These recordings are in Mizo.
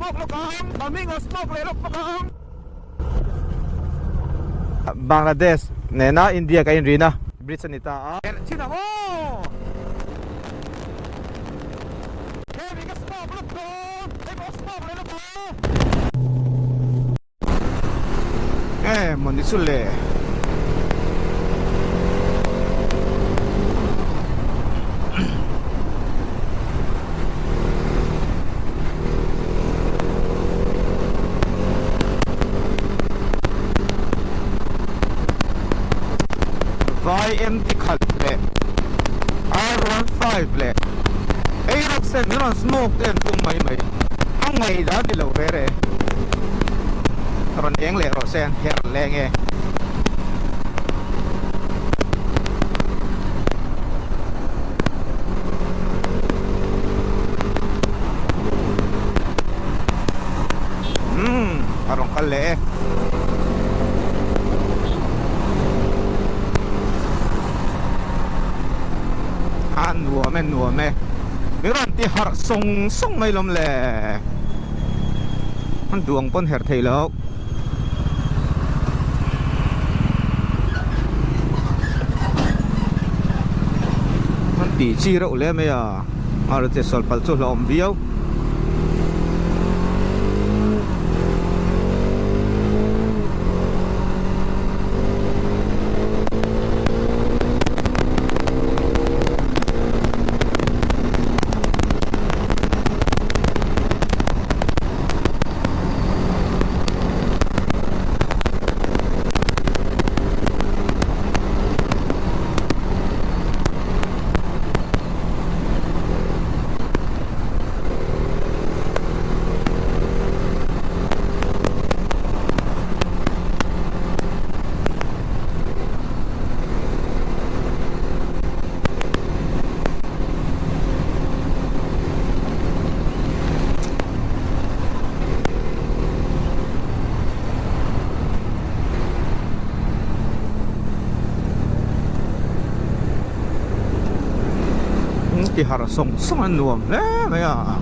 smoke lawk ang, Domingo smoke leh lawk bawk ang. Bangladesh nena India ka inrin a, bridge a ni ta a. Herh chin ang aw! Hemi ka smoke lawk dawn, hei pawh smoke leh lawk ang. Nge mawni chu le? Vai MT khat leh R15 leh Aerox ten min rawn smoke te an tum mai mai. A ngaihdan ni lo ve re. Rawn eng leh rawh se an her leh nge. Umm a rawn kal leh e. A nuam e nuam e. Mi rawn ti harh sawng sawng mai lawm le. An duang pawn herh thei lo. An tih chi reuh hle mai a, a rawn che sual palh chu hlauhawm viau. Ti harh sawng sawng a nuam hle mai a.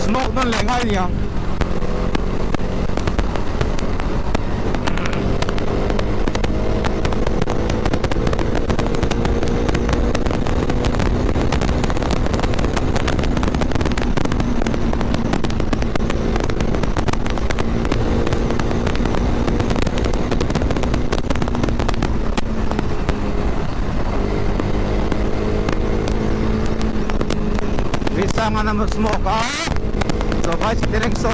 Smoke nawn leh ngai nia. Risanga na smoke a chaw vai chhe te reng saw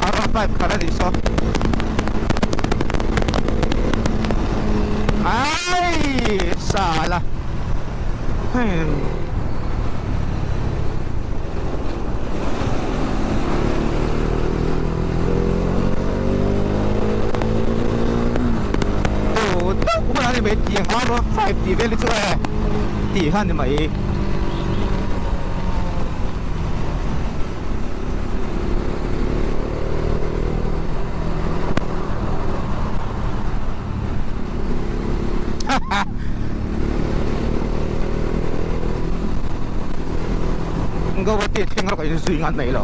a rawn pipe khat a nih saw ai sala heng. Tih vel hi chu e tih kha ni mai. Guwahati thleng rawk in zui ngan mai lo.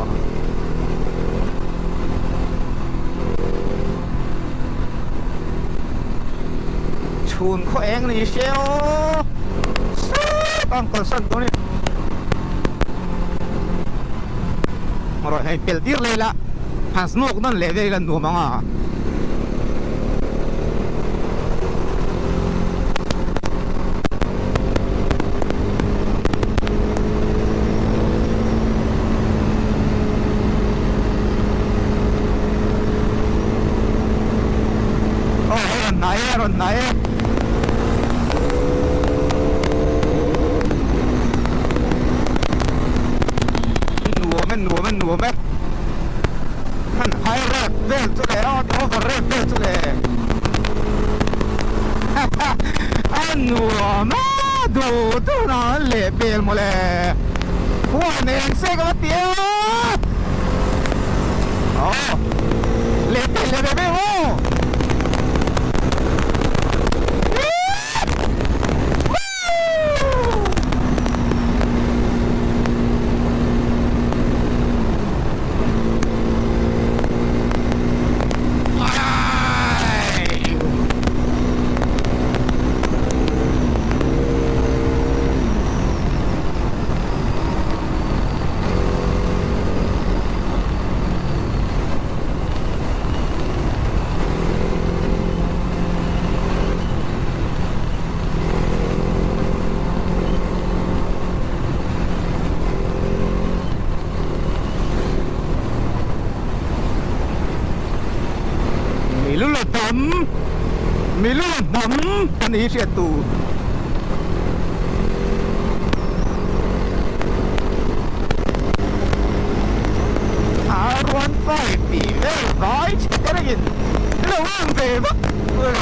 Chhun khaw eng ni se aw sawt ang kalsan tur ni. Rawh hei pel tir leh ila han smoke nawn leh vel ila nuam ang a. Aw hei rawn hnai e rawn hnai e. nuam e. Han high rev vel chu leh a over rev vel chu leh a nuam a duh duh na an leh pel mawle huan eng se ka va ti e aw leh pel leh ve ve maw. Mi lu la hnam mi lu la hnam a ni hriat tur. R15 tih vel vai chhe te rengin lo ang ve vak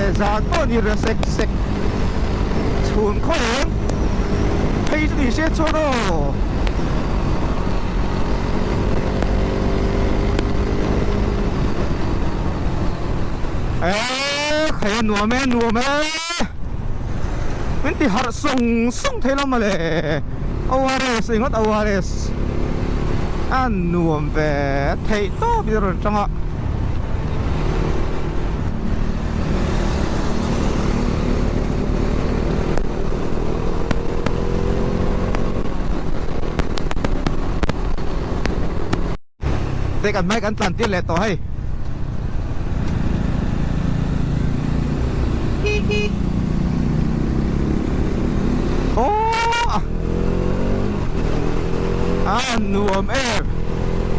leh zan pawh ni ria sek sek chhun khaw eng phei chu ni se chuan aw. Eee khai a nuam e nuam e min ti harh sawng sawng thei lo mawle ORS ringawt ORS a nuam ve theih tawp in a rawn tang a. Te kan bike an tlan tir leh tawh hei. Aww a nuam em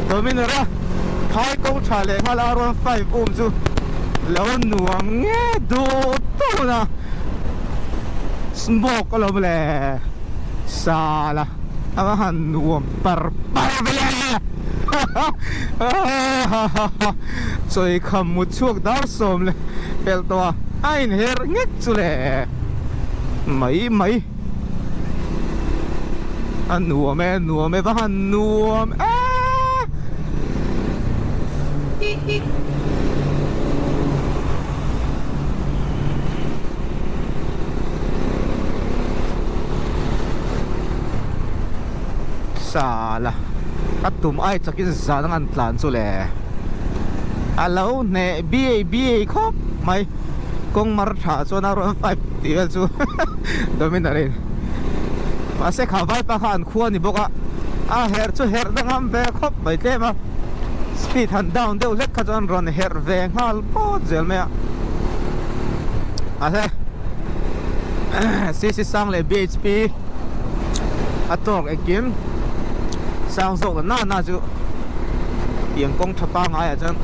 Dominar a phai kawng tha leh nghal R15 um chu lo nuam nge duh tun a smoke alawm le sala a va han nuam par par ve le chawi kham mut chhuak dar sawm leh pelh tawh a a inher ngek chu le mai mai. A nuam e, nuam e, va han nuam e. Sala ka tum ai chakin zan ang an tlan chu le. A lo hneh biai biai khawp mai. Kawng mar tha chuan a rawn fight tih vel chu. Dominar in mahse kha vaipa kha an khua ni bawk a a herh chu herh na ngam ve khawp mai tlem a speed han down deuh hlek kha chuan rawn herh ve nghal phawt zel mai a mahse cc sang leh bhp a tawk engkim sang zawk la na na chu tiang kawng tha pangai ah chuan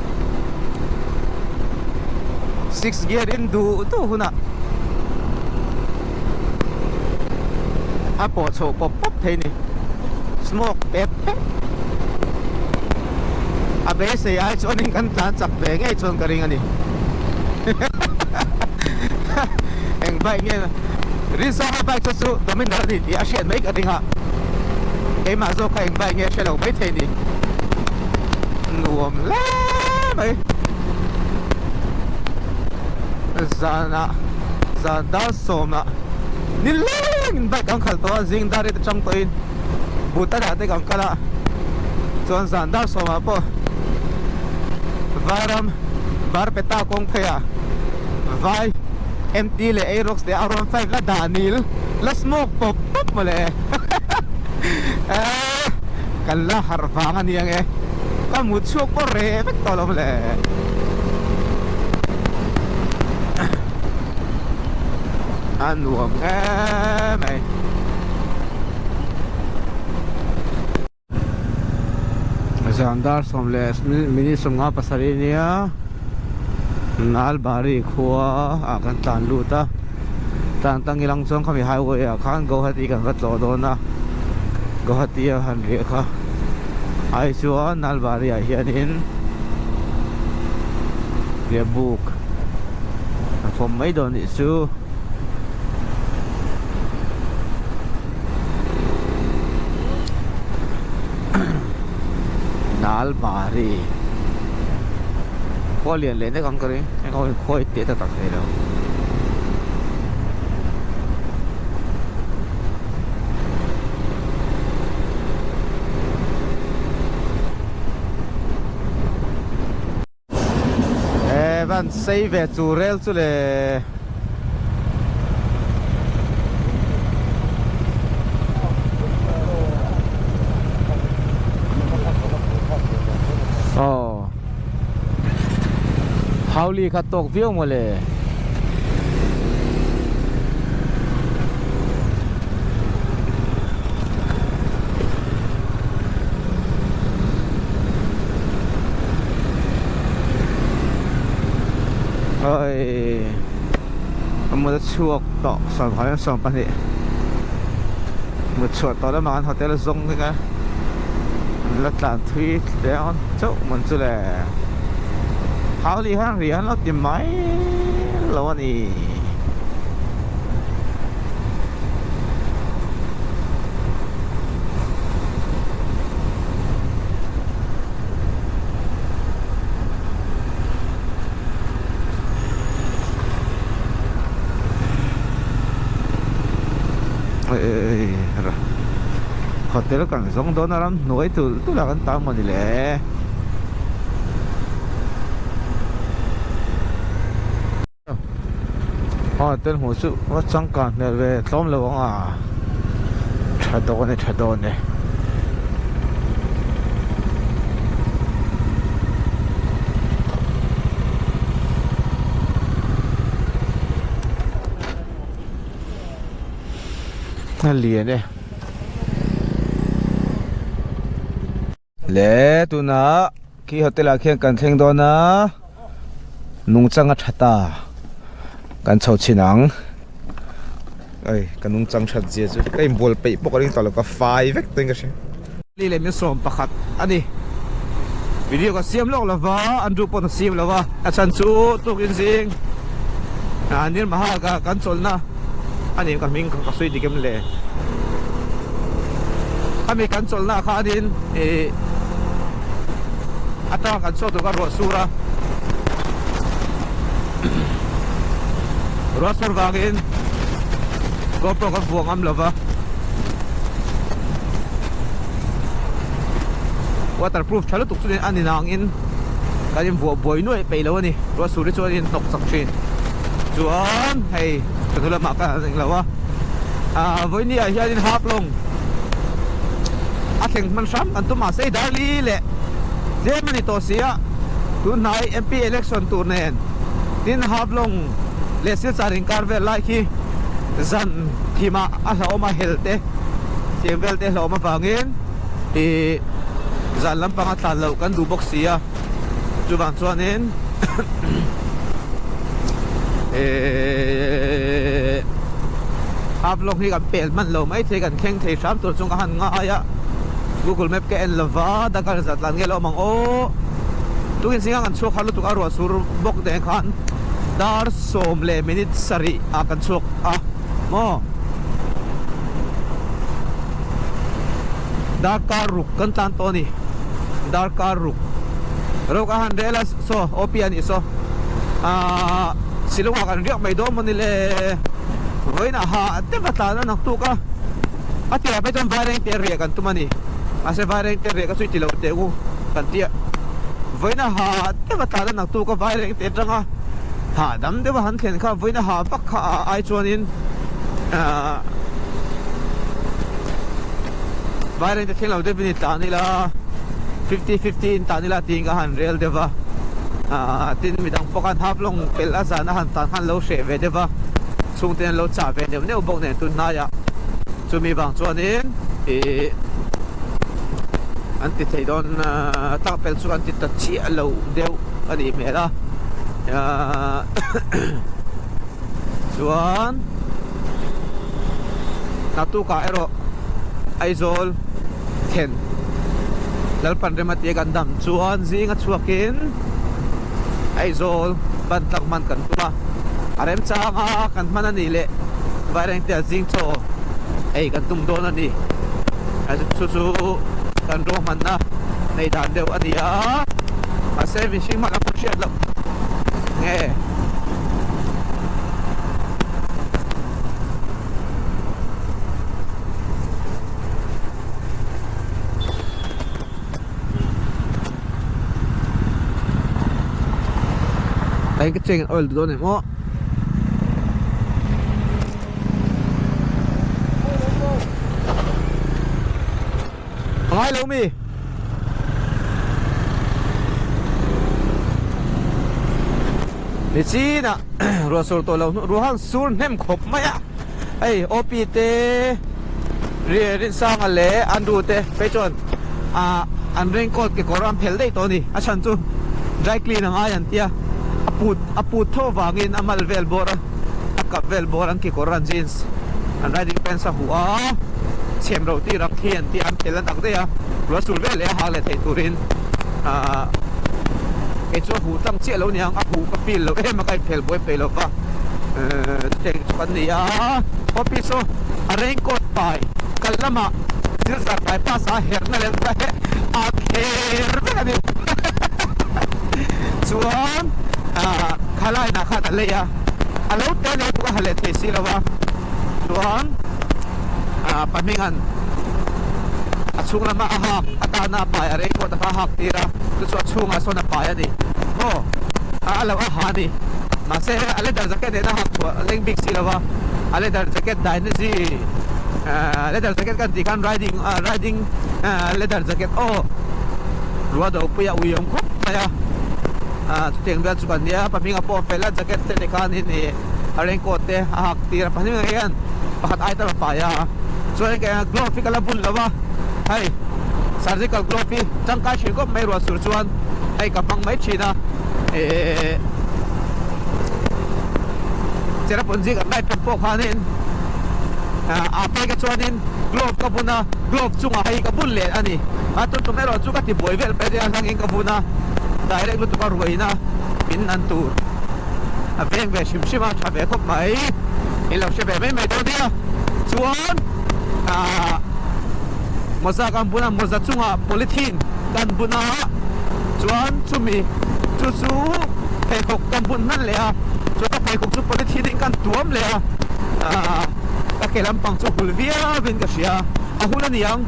six gear in duh duh hunah a pawh chhoh pawp pawp thei ni smoke pep pep a beisei ai chuanin kan tlan chak ve ngei chuan ka ring a ni eng bike nge Rinsawnga bike chu chu Dominar a ni tih a hriat mai ka ring a keimah zawk kha eng bike nge hre lo mai thei ni nuam hle mai. Zanah zan dar sawmah ni lengin bike kan khalh tawh a zing dar riat atang tawhin Bhutan-ah te kan kal a chuan zan dar sawmah pawh Vairam Barpeta kawng pheiah Vai MT leh Aerox leh R15 la dah nil la smoke pawp pawp mawle eehh kan la harh vang a ni ang e ka mut chhuak pawh reh vek tawh lo mawle. A nuam em mai. Zan dar sawm leh minute sawmnga pasarih nia Nalbari khua ah kan tlan lut a tlan tang ilang chuan khami highway ah khan Guwahati kan va tlawh dawn a Guwahati a han riah kha. Ai chuan Nalbari ah hianin riahbuk a fawm mai dawn nih chu. Nalbari khua lian leh nek ang ka ring eng ho in khua i teh ta tak thei lo. Evan sei ve chu rel chu le. Aw Hauli kha tawk viau mawle. Oi a mut a chhuak tawh sawmkhat 12 mut chhuah tawh lamah an hotel zawng vek a an la tlan thui hle ang chauh mawn chu le Hauli khan riah an lo ti mai lo a ni. Hotel kan zawng dawn a ramhnuai tulh tulh a kan tam maw ni le. Aw tel hmuh chu va changkang hmel ve tlawm lo ang a tha dawn e tha dawn e. A lian e. Le tunah khi hotel ah khian kan thleng dawn a nungchang a tha ta kan chho chhin ang ei ka nungchang that zia chu ka inbual peih pawh ka ring tawh lo ka fai vek tawhin ka hria. Li leh min sawm pakhat a ni video ka siam lawk lova Andrew pawh a siam lova a chhan chu tukin zing Nirmaha kan chawlhna. A nih ka hming ka sawi dik em le? Khami kan chawlhna khanin ih atanga kan chhuak tur kha ruah sur a, ruah sur vangin GoPro ka vuah ngam lova, waterproof tha lutuk chu a ni nangin kan invuah buai nuaih peih lo a ni, ruah sur hi chuan a inhnawk chak thin. Chuan hei ka hnu lamah ka han englo a, ah vawiini ah hianin half long a thleng hman hram kan tum mahse darli leh tlem a ni tawh si a, tunhnai MP election tur nen tin half long leh silchar inkar vel lai khi zan thimah a hlauhawm a hel te thiam vel te hlauhawm avangin ih zan lampang a tlan loh kan duh bawk si a. Chuvang chuanin ehh half long hi kan pel hman lo maithei kan thleng thei hram tur chung ka han ngai a Google map ka en lova Dakar zat lan nge lo awm ang aw tukin zinga kan chhuak har lutuk a ruah sur bawk nen khan dar sawm leh minute sarih ah kan chhuak a maw Darkar ruk kan tlan tawh a ni. Darkar ruk ruk a han rel a saw OP a nih saw aaa Shillong ah kan riak mai dawn maw ni le vawiin ah ha deuh a tlan a nak tuk a a tirah phei chuan Vairengte riah kan tum a ni mahse Vairengte riah ka chu i ti lo teh u kan tia vawiin ah ha deuh a tlan a nak tuk a Vairengte atanga hahdam deuh a han thlen kha vawiin a ha vak kha ai chuanin aaa. Vairengte thleng lo deuhin i tlan ila 50 50 in tlan ila tiin ka han rel deuh va ah tin midang pawh khan half long pelh a zan a han tan khan lo hreh ve deuh va chhungte an lo chah ve neuh neuh bawk nen tun hnaiah chumi vang chuanin ih an ti thei dawn tak pel chu an ti ta chiah lo deuh a nih hmel a ah chuan. Naktukah erawh Aizawl thlen Lalpan rem atia kan dam chuan zinga chhuakin Aizawl ban tlang hman kan tum a, a remchang a kan hman a nih leh Vairengte zing chaw ei kan tum dawn a ni. Chu chu kan ruahmanna nei dan deuh a ni a, mahse mihring hman a hun hriat loh nge. Eng ka cheng oil dawn em aw. Ngai lo mi. Ni chin ah ruah sur tawh lo ruah han sur hnem khawp mai a. Hei OP te Rinsanga leh Andrew te phei chuan ah an raincoat kekawr an phel daih tawh a ni. A chhan chu dry clean a ngai an tia a put a put tho avangin a mal vel bawr a a kap vel bawr an kekawr an jeans an riding pants a huh a chhem ro tir ang khi an tia an phel an ak daih a ruah sur vel leh a hak leh theih turin ah kei chu a huh tlang chiah lo niang a huh ka feel lo em a ka inphel buai peih lo va. Chuteng chu kan ni a, office saw a raincoat pai kal lamah silchar bypass a herna leh a kher vek a ni. Chuan kha line ah khan a lei a, a lo te leh bawk a ha leh thei si lo a, chuan pahming an a chhung lama a hak atana a pai a raincoat a kha a hak tir a, chu chu a chhungah sawn a pai a ni maw a lo a ha a ni. Mahse a leather jacket nena hak thuah a leng bik si lo va, a leather jacket Dynagy leather jacket kan tih khan riding riding leather jacket aw ruah do pui a ui awm khawp mai a, chutiang vel chu kan nia pahming a pawh fel a jacket te ni khanin ih a raincoat te a hak tir a pahnih ah hian pakhat item a pai a chuan glove hi ka la bun lo va hei surgical glove hi tangkai thin khawp mai ruah sur chuan hei ka hmang mai thin a ehh. Cherrapunji kan ride ṭawk pawh khanin a phei ka chuanin glove ka bun a, glove chungah hei ka bun leh a ni. A tun tum erawh chu ka ti buai vel mai a hlangin ka bun a, direct lutuk a ruaina min an tur a veng ve hrim hrim a, tha ve khawp mai. In lo hre ve mai mai dawn nia. Chuan ah mawza kan bun a, mawza chungah polythene kan bun a, chuan chumi chu chu pheikhawk kan bun hman leh a chuan ka pheikhawk chu polythene in kan tuam leh a ahh ka ke lampang chu hul viau in ka hria a hul a ni ang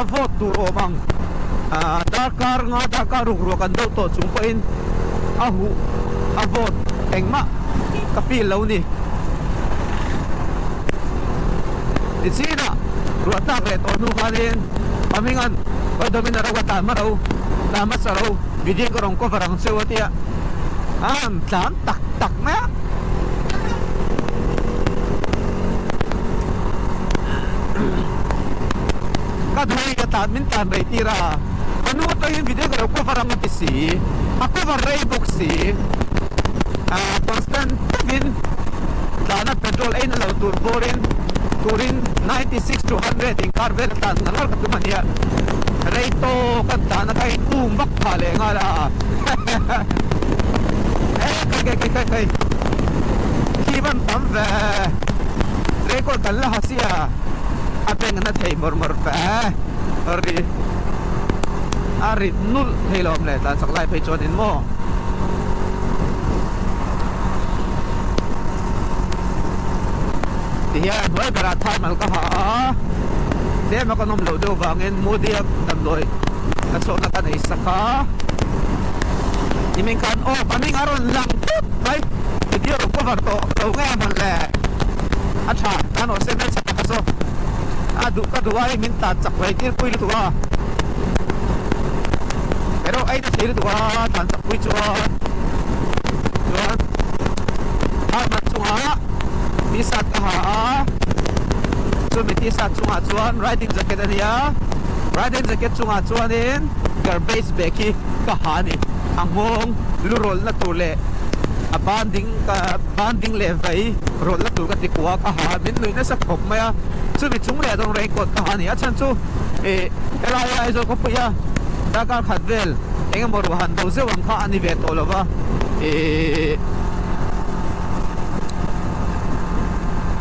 a vawt tur awm ang ahh darkar nga darkar ruk ruah kan deuh tawh chung pawhin a huh a vawt engmah ka feel lo ni tichinah ruah tlak leh tawh hnu khanin a hminga'n Vaidomin a ro a tlan hma ro tlan hmasa ro video ka rawn cover ang cheu a tia a han tlan tak tak mai a. Ka duai ka tlan min tlan rei tir a ka nu atangin video ka lo cover ang a ti si a cover rei bawk si constant takin tlana petrol ei na lo tur bawrin turin 96 to 100 inkar vel a tlan ngar ngar ka tum a nia rei tawk an tlan a ka in um vak phah leh nghal a e kai kai kai kai kai khi van tam ve record kan la ha sia a beng na thei mawr mawr fe ri a ri nulh thei lo awm le tlan chak lai phei chuan in maw. Tihian a hnuai berah thermal ka ha a, tlem a ka nawm loh deuh vangin Moody-a damdawi ka chhuahna ka nei sak a. Nimin khan aw ka hming a rawn lang phut mai, video cover tawh lo nge mawn le, a tha kan awh se hmelchhe tak a saw a duh ka duh a hei min tlan chak rei tir pui lutuk a, erawh ei na thei lutuk a tlan chak pui chuan chuan thermal chungah t-shirt ka ha a chumi t-shirt chungah chuan riding jacket a ni a riding jacket chungah chuanin garbage bag hi ka ha a ni a nghawng lu rawlhna tur leh a ban ding ka ban ding leh vai rawlhna tur ka ti kuah a ka ha a min nuih nasa khawp mai a chumi chung leh dawn raincoat ka ha a ni a chhan chu ih helai a Aizawl khawpui a. Darkar khat vel eng emaw ruah han do zeuh ang kha a ni ve tawh lo va, ihh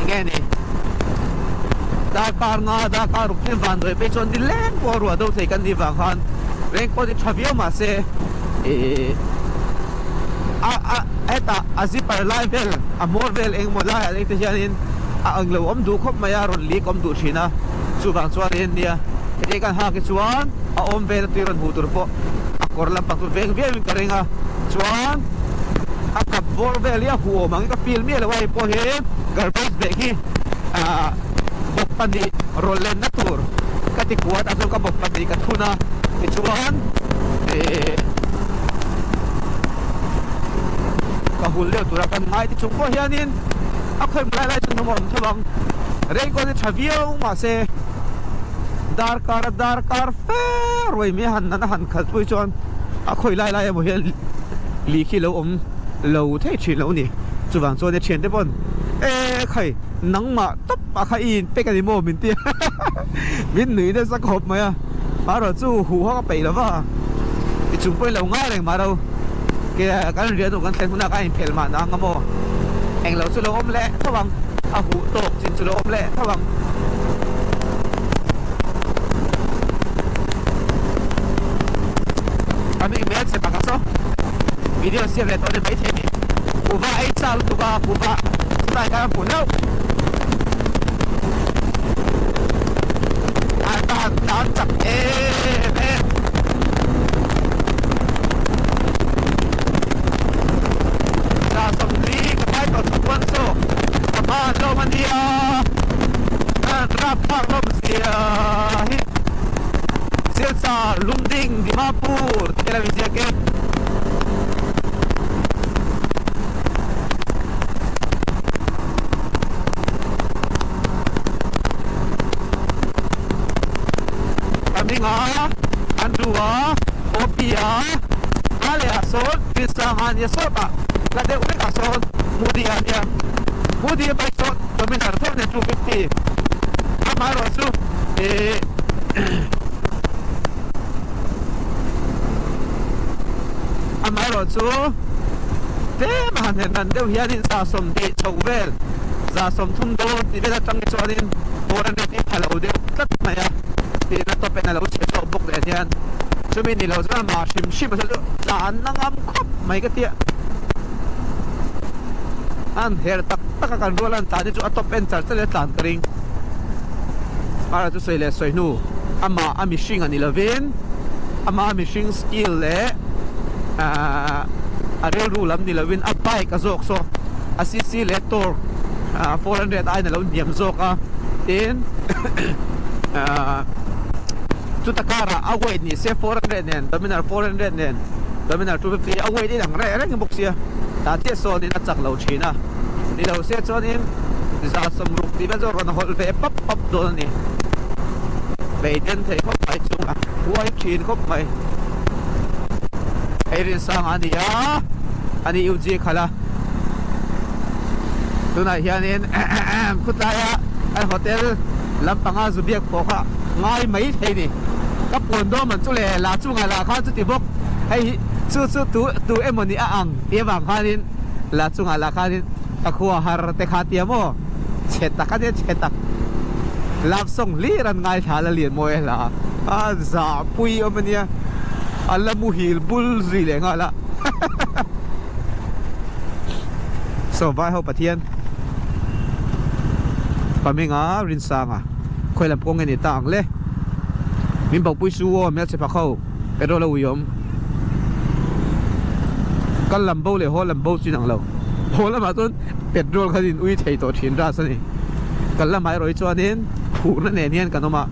enge ni darkar nga darkar ruk thleng van dawi phei chuan ni leng pawh a ruah do thei kan nih vang khan raincoat hi tha viau mahse ihh a a hetah a zipper lai vel a hmawr vel eng emaw laiah te hianin a ang lo awm duh khawp mai a rawn leak awm duh thin a chuvang chuanin nia heti kan hak hi chuan a awm vel a tui rawn hmuh tur pawh a kawr lampang chu veng viau in ka ring a chuan a kap bawr vel hi a huh awm ang ka feel miah lo a hei pawh hi garbage bag hi ah bawp pahnih rawn lenna tur ka ti kuat a chuan ka bawp pahnih ka thun a tichuan ih ka hul deuh tura kan ngai ti chung pawh hianin a khawih lai lai chu hnum a awm tho ang raincoat hi tha viau mahse darkar a darkar fe ruai mai a han nana han khalh pui chuan a khawih lai lai emaw hian lih khi lo awm lo thei thin lo ni chuvang chuan a thiante pawn e khai nangmah tawp ah kha i in pek a ni maw min ti min nui nasa khawp mai a marawh chu huh hawk a peih lo va ti chung pawhin lo ngai reng mah ro ke kan riah duh kan thlen hunah khan a inphelh mahna ang a maw englo chu lo awm leh tho ang a huh tawk chin chu lo awm leh tho ang. A mi hmel che pakhat saw video siam leh tawh ni maithei ni kuhva ei chak lutuk a kuhva chulai khan a hmuh hlauh a tan tan chak em em za 40 ka pai tawh chhuk saw ka hman hlawm a nia an rap thlak hlawm zia hi Silchar Lumding Dimapur tih alo inziak e. Ka hminga Andrew-a Opi-a a leh ah sawn Rinsanga a nia sawtah la deuh vek ah sawn Moody-a a nia Moody-a bike sawn Dominar tho a nia 250 amaherawh chu ih Amaherawh chu tlem a han hen dan deuh hianin 30 chhoh vel, 30 dawn tih vel atang hi chuanin 400 hi pha lo deuh tlat mai a, tihna tawp en a lo chhe chhuak bawk leh hian chumi ni lo chuan amah hrim hrim a chu tlan a ngam khawp mai ka tia. An her tak tak a kan rual an tlan hi chu a tawp en char char in a tlan ka ring. Ara chu sawi leh sawi hnu amah a mihring a ni lovin amah a mihring skill leh ahh a rilru lam ni lovin a bike a zawk saw a cc leh torque ahh 400 aiin a lo hniam zawk a tin ahh chuta karah a weight ni se 400 nen Dominar 400 nen Dominar 250 a weight in ang reng reng bawk sia tah chiah sawnin a chak lo thin a ni lo se chuanin 60 tih vel chu a rawn hawlh ve pap pap dawn a ni beiden thei khawp mai chungah huai thin khawp mai hei Rinsanga a ni a ani UG khalh a tunah hianin khawtlaia an hotel lampanga zu biak pawh kha ngai mai thei ni ka pawn dawn man chu le la chungah lah khan chuti bawk hei hi chu chu tu tu emaw ni a ang tih avang khanin la chungah lah khanin ka khua har te kha tia maw chhe tak a nia chhe tak love song hlir an ngaithla la lian mawi a hla a zahpui awm a nia a la muhil bul zui leh nghal a Saw vai ho Pathian Paminga Rinsanga khawi lam kawng nge ni ta ang le min bopui su aw hmelchhe phak ho petrol a ui awm kal lam bo leh haw lam bo chu inang lo haw lamah chuan petrol khan in ui thei tawh thin ras a ni kal lamah erawh hi chuanin phurna nen hian kan awm a.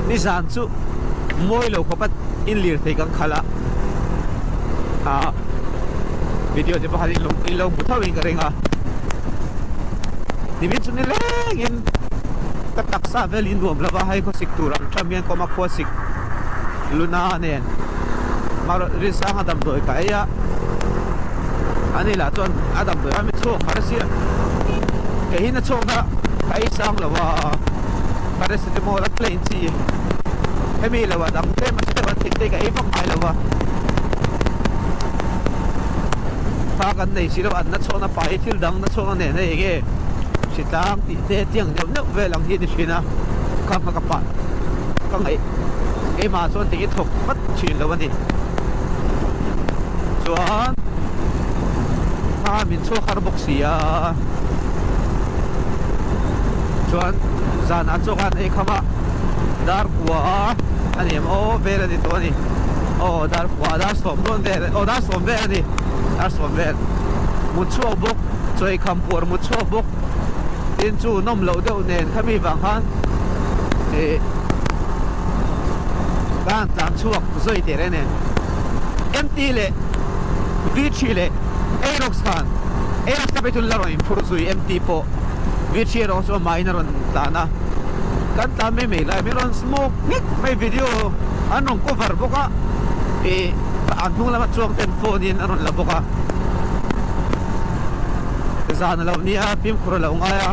Nizan chu mawi lo khawp a in lirthei kan khalh a ah video te pakhat in in lo hmu tho in ka ring a nimin chu nileng in ka taksa vel hi nuam lova hei khawsik tur ang tham hian kawma khuasik luna nen Rinsanga damdawi ka ei a ani lah chuan a damdawi a mi chhuak har sia kei hi na chhuak na ka ei sang lo a paracetamol a plain chi hemi lo ah dang tlem a tlem an thih te ka ei vak ngai lo a kha kan nei si lo an na chhuak na pa hi thil dang na chhuak na nen hei enge hritlang tih te tiang neuh neuh vel ang hi a ni thin a kha ka pah ka ngaih keimah chuan tih hi thawk vat thin lo a ni chuan kha min chhuak har bawk si a chuan zanah chuan khan ei kham a dar kua a ni em aw vel a ni tawh a ni aw dar kua dar sawm dawn vel aw dar sawm vel a ni dar sawm vel mut chhuak bawk chaw ei kham puar mut chhuak bawk tin chu nawm loh deuh nen khami vang khan ih ka han tlan chhuak zawi teh reng nen MT leh V3 leh Aerox khan Aerox ka phei chu la rawn inphur zui MT pawh V3 erawh chu amahin a rawn tlan a kan tlan mai mai lai min rawn smoke nghek mai video an rawn cover bawk a ih an hnung lama chuang ten phone in a rawn la bawk a zan a lo nia fimkhur a lo ngai a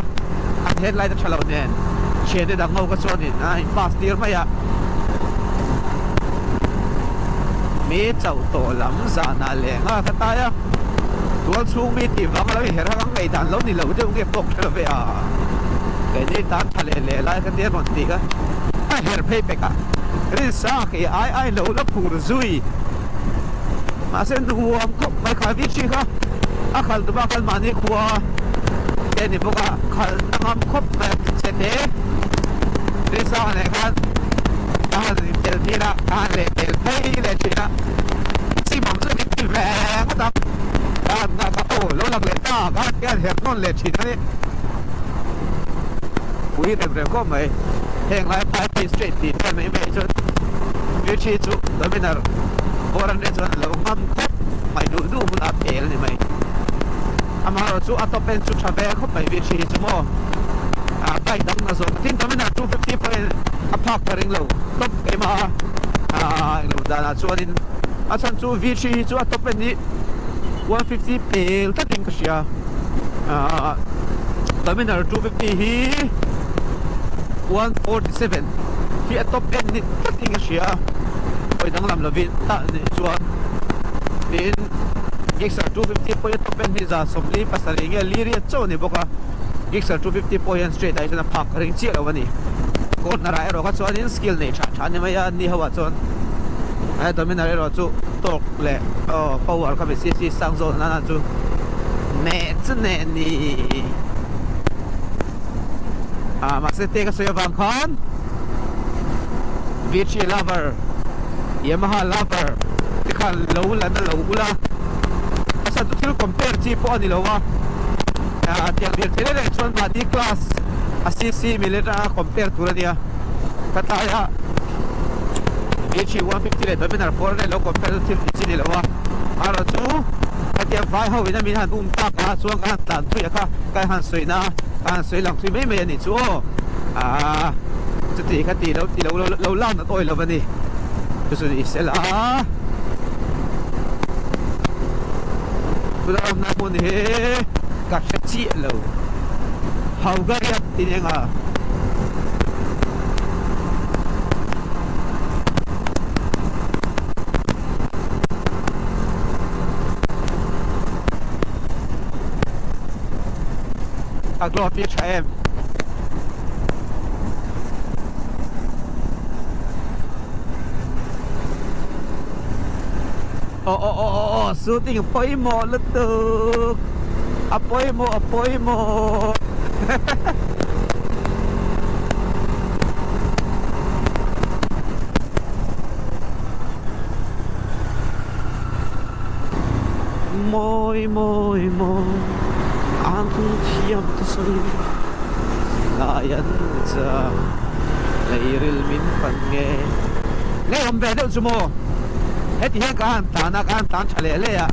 an headlight a tha lo nen thiante dang ho ka chuanin a in pass tir mai a mi chauh tawh lam zanah leh nghal ka tai a tual chhung mi tih vang a lo inher ang ang ngaihdan lo ni lo deuh nge pawh ka hre lo ve a keini tan tha leh leh lai ka tia rawn tih kha a her phei pek a rinsa kei ai ai lo la phur zui mahse nuam khawp mai kha Vichy kha a khalh duh a khan mahni khua te a ni bawk a khalh na ngam khawp mai a che te Rinsa leh khan a han intel tir a a han leh tel phei leh thin a chimawm chu min ti ve ngawt ang ka han nghak a aw lo lang leh ta ka han ti a han herh nawn leh thin a ni pui rem rem khawp mai heng lai phai phei straight tih vel mai mai chuan Vichy chu Dominar 400 chuan a lo ngam khawp mai duh duh hunah pel a ni mai. Amaherawh chu a top en chu tha ve khawp mai Vichy hi chu maw ah bike dang na zawk tin Dominar 250 pawhin a phak ka ring lo top keimah a ah englo danah chuanin a chhan chu Vichy hi chu a top en hi 150 pel tlatin ka hria ah Dominar 250 hi 147 hi a top en ni tlatin ka hria hawi danglam lovin tah nih chuan tin Gixxer 250 pawh hi a top en hi 147 nge li riat chauh a ni bawk a Gixxer 250 pawh hian straight ah hi chuan a phak ka ring chiah lo a ni corner ah erawh kha chuanin skill nei tha tha a ni mai a ni ho ah chuan a Dominar erawh chu torque leh aw power kha mi cc sang zawk nana chu neh chu neh ni ah mahse te ka sawi avang khan V3 lover Yamaha lover te khan lo la na lo ula a chhan chu thil compare chi pawh a ni lo a ah tiang dir thei reng chuan mahni class a cc mil atanga compare tur a nia ka tlaiah V3 150 leh Dominar 400 lo compare chu thil tih chi a ni lo a erawh chu hetiang vai ho in a min han um tak a chuan ka han tlan thui a kha ka han sawi na ka han sawi lang thui mai mai a nih chu aw ah chuti kha ti lo ti lo lo lan a tawi lo a ni chu chu ni sela tuna awmna hmun hi ka hre chiah lo Haugaria tih ni anga. A glove hi a tha em. Aw aw aw aw aw shooting a pawimawh lutuk a pawimawh a pawimawh Mawi mawi mawi ang thiam te sawi lai an cha leiril min pan nge. Ngei awm ve deuh chu maw? Heti hian ka han tlan a, ka han tlan tha leh leh a,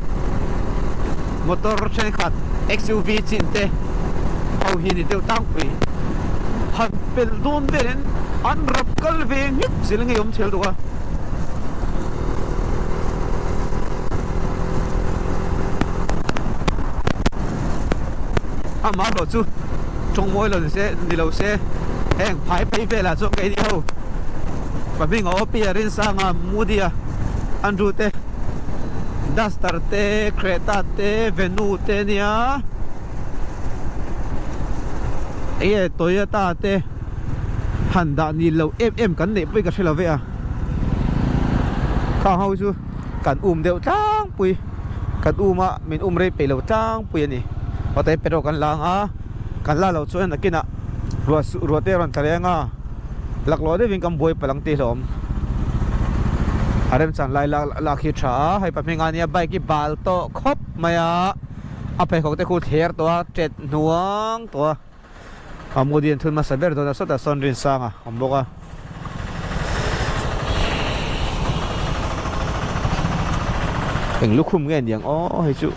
motor thenkhat XUV chin te ho hi ni deuh tlangpui han pel dawn velin an rap kal ve nghet zel ngei awm thel duh a. Amaherawh chu tawngmawi lo ni se ni lo se heng phai phei velah chuan keini ho Pahming a awpi a Rinsanga Moody a Andrew te Duster te Creta te Venue te nia enge Toyota te han dah ni lo em em kan neih pawhin ka hre lo ve a khang ho chu kan um deuh tlangpui kan um a min um rei peih lo tlangpui a ni awte petrol kan la ang a kan la loh chuan nakinah ruah ruah te a rawn tla leng a. Laklawh deuhin kan buai palh ang tih hlawm. A remchan lai lak hi tha a, hei pahming a nia bike hi bal tawh khawp mai a, a pheikhawk te khu thler tawh a, tet hnuang tawh a, a Modi an thun hmasa ber dawn a sawtah sawn Rinsanga a awm bawk a. Eng lukhum nge niang aw hei chu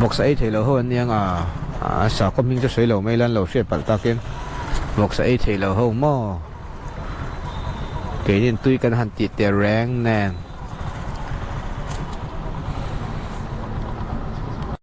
vawksa ei thei lo ho an niang a, a sakhaw hming chu sawi lo mai ila an lo hriat palh takin. Vawksa ei thei lo ho maw? Keinin tui kan han tih teh reng nen.